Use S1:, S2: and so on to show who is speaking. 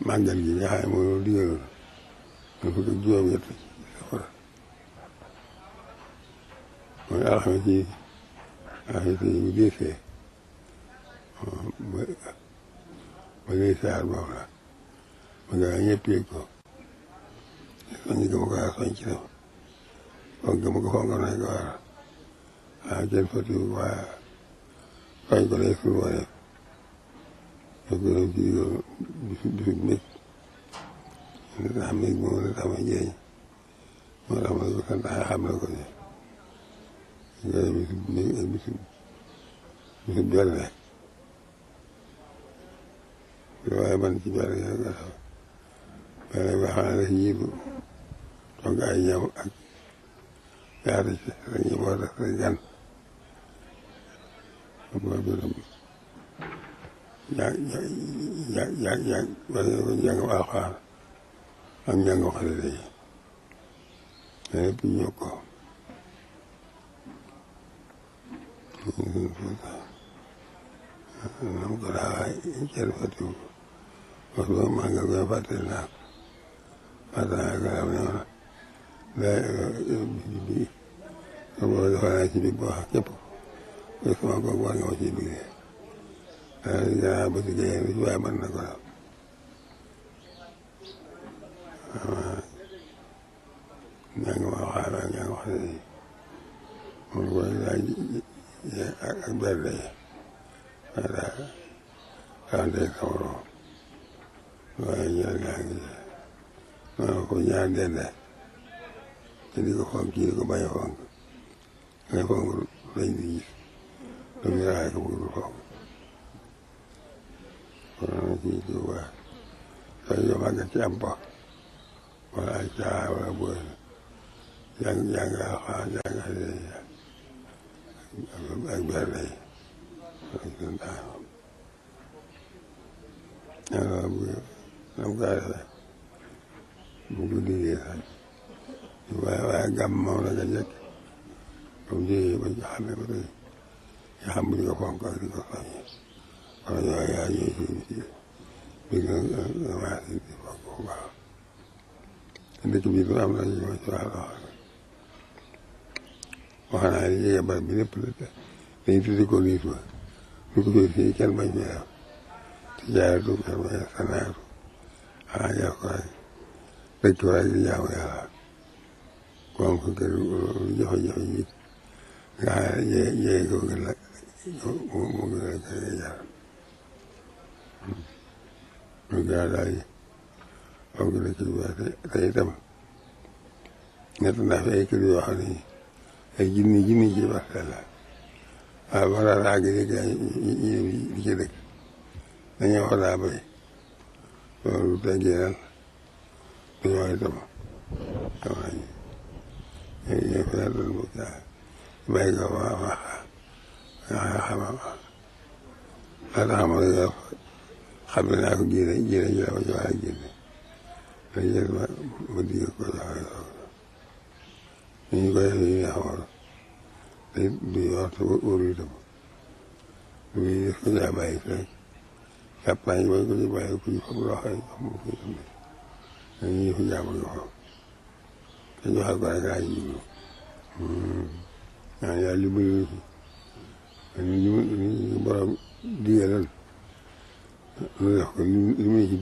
S1: màggal gi nga xam ne moo digaloon ñu fukk ak juróom-ñett safar mooy alxames yi bu deesee ba lay saar boobu la ma gaa ñëpp yëg ko soññ ga ma ko war a soññ ci dem foog ga ma ko foog nañ ko war a kenn fatiwu waaye soñ ko lay suñu wareef ñoo ko doon ci digaloon bisu nekk li tax ma moom la tax ma njëriñ moo tax ma ko sant xam na ko ne bisu berne waaye man ci berne yi nga xam berne ba xam ne la jiitu togg ay ñam ak yaatu ci sa njaboot ak sa gan mooy biram jàngam alxuraan ak njàngam xasida yi lépp ñoo ko nam ko daa cër fatiwu wax ba màggal ko fàttali naa ko garam ne woon bi boo defa naa ci bi boo xam képp ko sama ko war nga ma ci biir gannaaw ba si géyee bi waaye mën na ko daal njàng ma waxaar ak njàng wax ne moom ko laaj ak berde yi waaye daal xamante sawaroo waaye ñaar gaa ngi noonu ko ñaar dende te di ko fonk kii di ko bañ a fonk ngay fonk lañ di gis lu ñu raxee ko bëgg du fonk kon nag kii ci waa soo ñu màggat ci am po wala ay caa wala booy jàng alxuraan jàng xasida yi ak berde yi alors bu nam kaa defee bu guddi gi sax waaye gàmm moom la nga njëkk comme jigéen ba ñu xamee ba tey nga xam bu ñu ko fonk ak di ko soññee wala ñoo yaa ñuy si bi nga waasi di fonk bu baax dëkk bi du am na ñu ma ci wàllu wax naa li jege barab bi lépp la dañu tuddi ko niit ba ñu ko jël fii kenn bañ fee am te jaaratu kenn bañ a sanaatu yaa ko rek dëkk rek di jaamu yàlla ku am ko kër jafe-jafe yi nga xam ne jege ko gën la mu gën a kër jar ñu gaa daal yi foog dëkk bi ba te itam ñett naa fi ay kër yoo xam ne ay junni ci parcelle la waaw ba daal àgg yi di ci dëkk dañoo wax daa béy loolu tegginal dañoo itam xamaa ñi fee doon bu béy ko xama xam ne naa ko génne ji la ma ci war a génne da jël ma digg ko joxe ñu koy def yi nga xamoon day du yor te wóoru itam du def ko caa bàyyi rek jàpp naa ñu bañ ko ci bàyyi ku ñu xam loo xam ne xamul ko itam dañuy fi jàmm ñu xam te ñu waxal ko rek laa ji jublu ñaan yàlla li bëri ñu borom digaloon lu def ko li muy ci